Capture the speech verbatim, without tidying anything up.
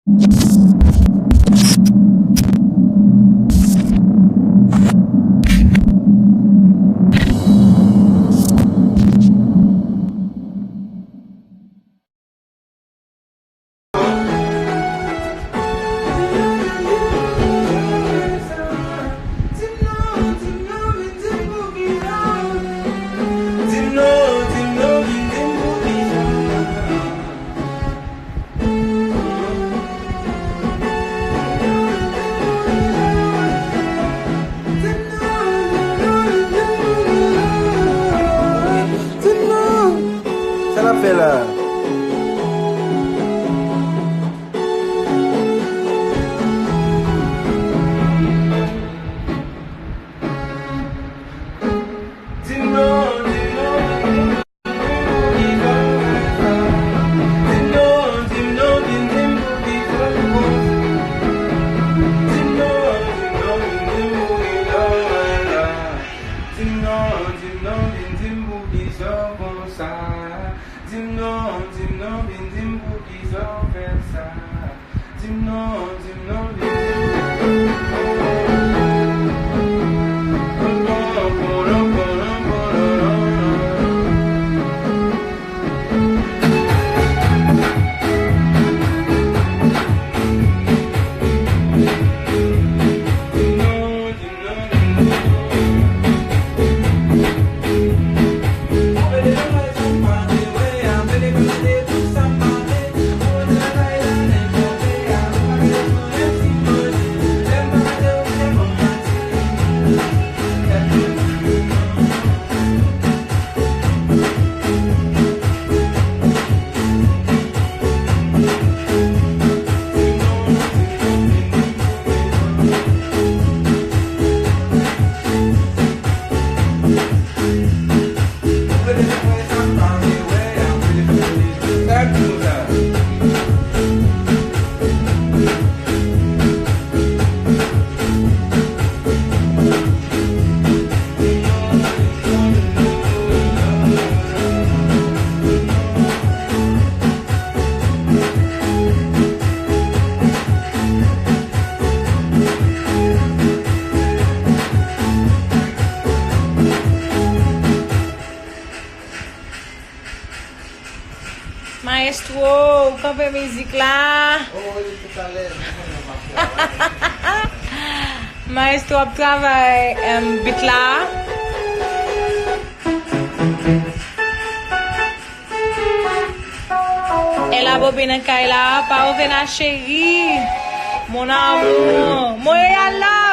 Sa n ap fè la? Di m non, di m non, vin di m poukisa w konsa. Di m non, di m non, vin di m poukisa w fè sa. Di m non, di m non, vin di m. Maestro, ou kanpe mizik la. Oh, wi, talè, ou konnen m ap travay. Maestro ap travay, em, beat la. Ella Bobby nan kay la, pa ouvè la chérie. Mon amour, Montréal la.